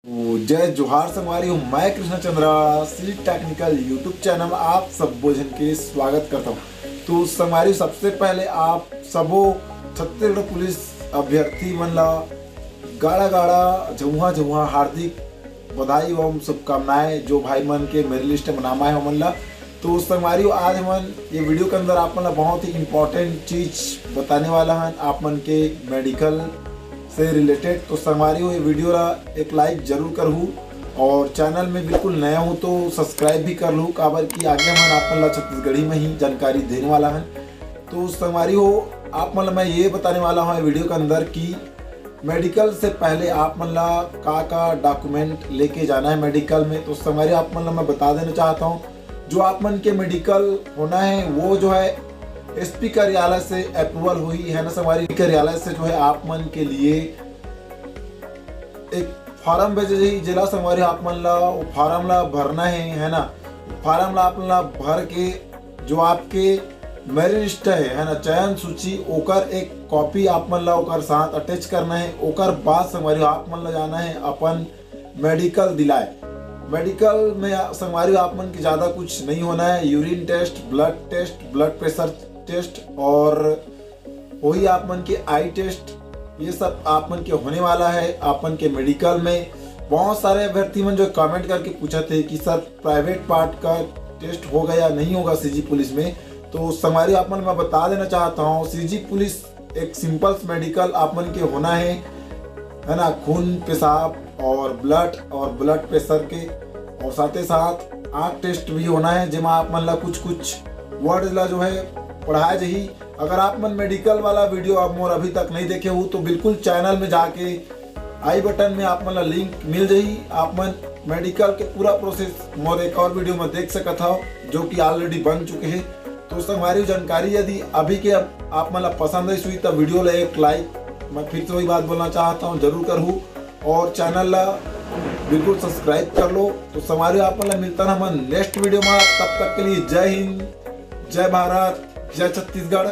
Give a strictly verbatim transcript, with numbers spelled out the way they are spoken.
तो जय जोहार संगवारी हो, मैं Krishna Chandra, CG technical YouTube channel में आप सबो झन के स्वागत करता हूँ। तो संगवारी हो, सबसे पहले आप सबो छत्तीसगढ़ पुलिस अभ्यर्थी मन ला गाड़ा गाड़ा झउहा झउहा हार्दिक बधाई एवं शुभकामनाएं, जो भाई मन के मेरिट लिस्ट में नाम आए हे ओमन ला। तो संगवारी हो, आज हमन ये वीडियो के अंदर आप मन ला बहुत ही इंपॉर्टेंट चीज बताने वाला हन, आप मन के मेडिकल से रिलेटेड। तो संगवारी हो, ये वीडियो ला एक लाइक जरूर करहू और चैनल में बिल्कुल नया हो तो सब्सक्राइब भी कर लू, काबर कि आगे हमन आप मन ला छत्तीसगढ़ी में ही जानकारी देने वाला हन। तो संगवारी हो, आप मन ला मैं ये बताने वाला हूँ वीडियो के अंदर कि मेडिकल से पहले आप मन ला का का डॉक्यूमेंट लेके जाना है मेडिकल में। तो संगवारी, आप मन ला मैं बता देना चाहता हूँ, जो आप मन के मेडिकल होना है वो जो है एसपी कार्यालय से अप्रूवल होही, है ना संगवारी। कार्यालय से जो है आप मन के लिए एक फॉर्म भेजे जाही, जेला संगवारी आप मन ला वो फॉर्म ला भरना है, है ना। फॉर्म ला आप मन ला भर के जो आपके मेरिट लिस्ट है, है ना, चयन सूची, ओकर एक कॉपी आप मन ला ओकर साथ अटैच करना है। ओकर बाद संगवारी आप मन ला जाना है अपन मेडिकल दिलाए। मेडिकल में संगवारी आप मन के ज्यादा कुछ नहीं होना है, urine test, blood test, blood pressure test और वही आप मन के आई टेस्ट, ये सब आप मन के होने वाला है आप मन के मेडिकल में। बहुत सारे अभ्यर्थी मन जो कमेंट करके पूछत हे कि सर, प्राइवेट पार्ट का टेस्ट होगा या नहीं होगा सीजी पुलिस में। तो संगवारी आप मन मैं बता देना चाहता हूँ, सीजी पुलिस एक सिंपल मेडिकल आप मन के होना है, है ना, खून, पेशाब और ब्लड और ब्लड प्रेशर के, और साथ ही साथ आँख टेस्ट भी होना है, जेमा आप मन ला कुछ कुछ वर्ड ला जो है पढ़ाया जाही। अगर आप मन मेडिकल वाला वीडियो आप मोर अभी तक नहीं देखे हो तो बिल्कुल चैनल में जाके आई बटन में आप मन ला लिंक मिल जाही। आप मन मेडिकल के पूरा प्रोसेस मोर एक और वीडियो में देख सकत हव, जो कि ऑलरेडी बन चुके हैं। तो संगवारी हो, जानकारी यदि अभी के आप मन ला पसंद आई सुई, तब वीडियो ला एक लाइक, मैं फिर से वही बात बोलना चाहता हूँ, जरूर करहू और चैनल ला बिल्कुल सब्सक्राइब कर लो। तो संगवारी हो, आप मन ला मिलता ना हमन नेक्स्ट वीडियो में, तब तक के लिए जय हिंद, जय भारत, जय छत्तीसगढ़।